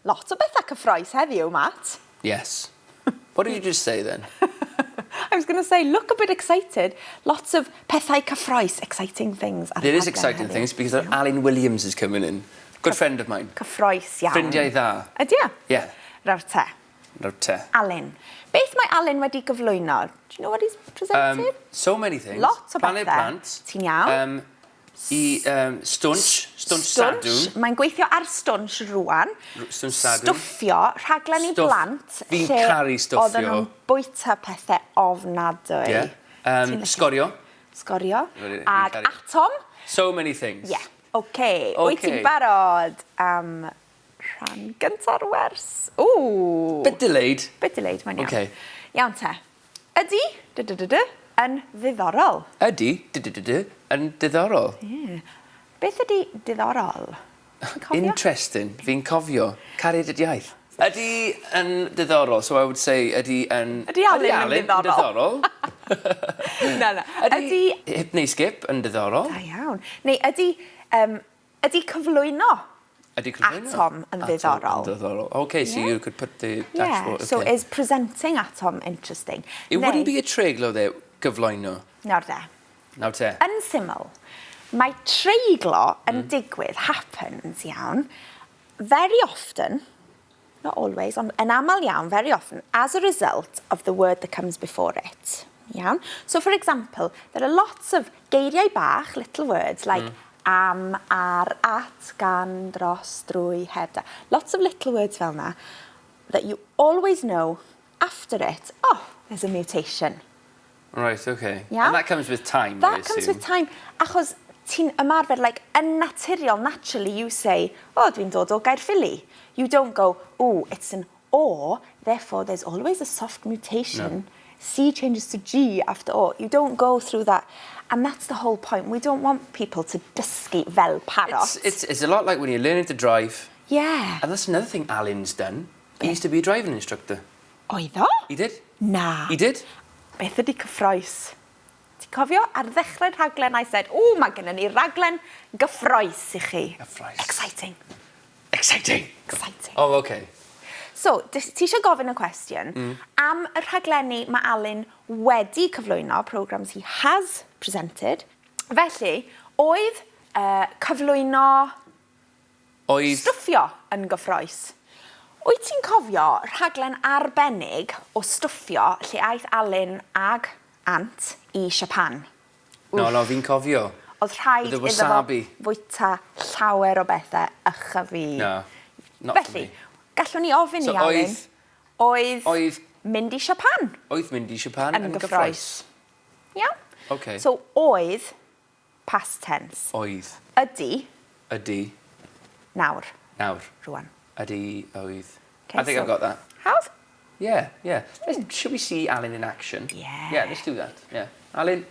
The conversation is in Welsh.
Lot o bethau cyffrous heddiw, Matt. Yes. What did you just say then? I was going to say, look a bit excited. Lots of pethau cyffrous, exciting things. Ar There is rhaglen exciting heddiw. Things because Alun Williams is coming in. Good friend of mine. Cyffrous iawn. Ffrindiau dda. Ydy e? Yeah. Nawr te. Nawr te. Alun. Beth mae Alun wedi gyflwyno? Do you know what he's presented? So many things. Lot o Planet bethau. Plant. Ti'n iawn? I Stwnsh, Stwnsh Sadwrn. Mae'n gweithio ar Stwnsh rwan. Stwnsh Sadwrn. Stwffio, rhaglen i Stwff. blant. Fi'n lle caru stwffio. Oedden nhw'n bwyta pethau ofnadwy. Yeah. Ti'n licio- Sgorio. Sgorio. Fi'n Ag caru- Atom. So many things. Ie. Yeah. OK. Wyt ti'n Ocê. barod am rhan gynta'r wers? Ww. Bit delayed. Bit delayed, mae'n iawn. Ocê. Iawn te. Ydy, dy dy dy dy, yn ddiddorol. Ydy, dy dy dy dy, yn diddorol. Ie. Beth ydy diddorol? Ti'n cofio? Interesting. Fi'n cofio. Cariad at iaith. Ydy yn diddorol, so I would say ydy yn... Ydy Alun yn yn ddiddorol? diddorol? Na, na. Ydy... Hip neu skip yn diddorol? Da iawn. Neu ydy, ydy cyflwyno Ydy cyflwyno? Atom yn ddiddorol. Atom yn ddiddorol. Okay, so you could put the dashboard. Yeah, so okay. is presenting Atom interesting? It wouldn't be a treiglo there, gyflwyno. Nawr de. Nawr te. Yn syml, mae treiglo yn digwydd, happens iawn, very often, not always, ond yn aml iawn, very often, as a result of the word that comes before it. Iawn? So, for example, there are lots of geiriau bach, little words, like am, ar, at, gan, dros, drwy, heb, da. Lots of little words fel 'na that you always know after it, oh, there's a mutation. Right, okay. Yeah? And that comes with time, I That comes assume. with time, achos ti'n ymarfer, like, yn naturiol, naturally, you say, "Oh, dwi'n dod o Gaerffili." You don't go, "Oh, it's an O, therefore there's always a soft mutation. No. C changes to G after O." You don't go through that. And that's the whole point. We don't want people to dysgu fel parot. It's a lot like when you're learning to drive. And that's another thing Alun's done. He used to be a driving instructor. Oedd o? He did. Na. He did. Beth ydy cyffrous? Ti'n cofio? Ar ddechrau'r rhaglen, I said, "O, mae gennym ni raglen gyffrous i chi." Gyffrous. Exciting. Exciting. Exciting. Oh, okay. So, ti eisiau gofyn y cwestiwn am y rhaglenni mae Alun wedi cyflwyno, programmes he has presented. Felly, oedd cyflwyno Oedd Stwffio yn gyffrous? Wyt ti'n cofio rhaglen arbennig o Stwffio lle aeth Alun ag Ant i Japan? No, fi'n cofio. Oedd rhaid The iddo fo wasabi. fwyta llawer o bethau ychyfu. No, not for Felly, me. Gallwn ni ofyn So i Alun, oedd oedd oedd mynd i Japan Oedd mynd i Japan yn yn gyffrous? gyffrous? Iawn? Okay. So, oedd, past tense. Oedd. Ydy, Ydy. Nawr. Nawr. Rwan. Ydy, oedd. Okay, I think so, I've got that. Hawdd? Yeah. Should we see Alun in action? Yeah. Yeah, let's do that. Yeah. Alun.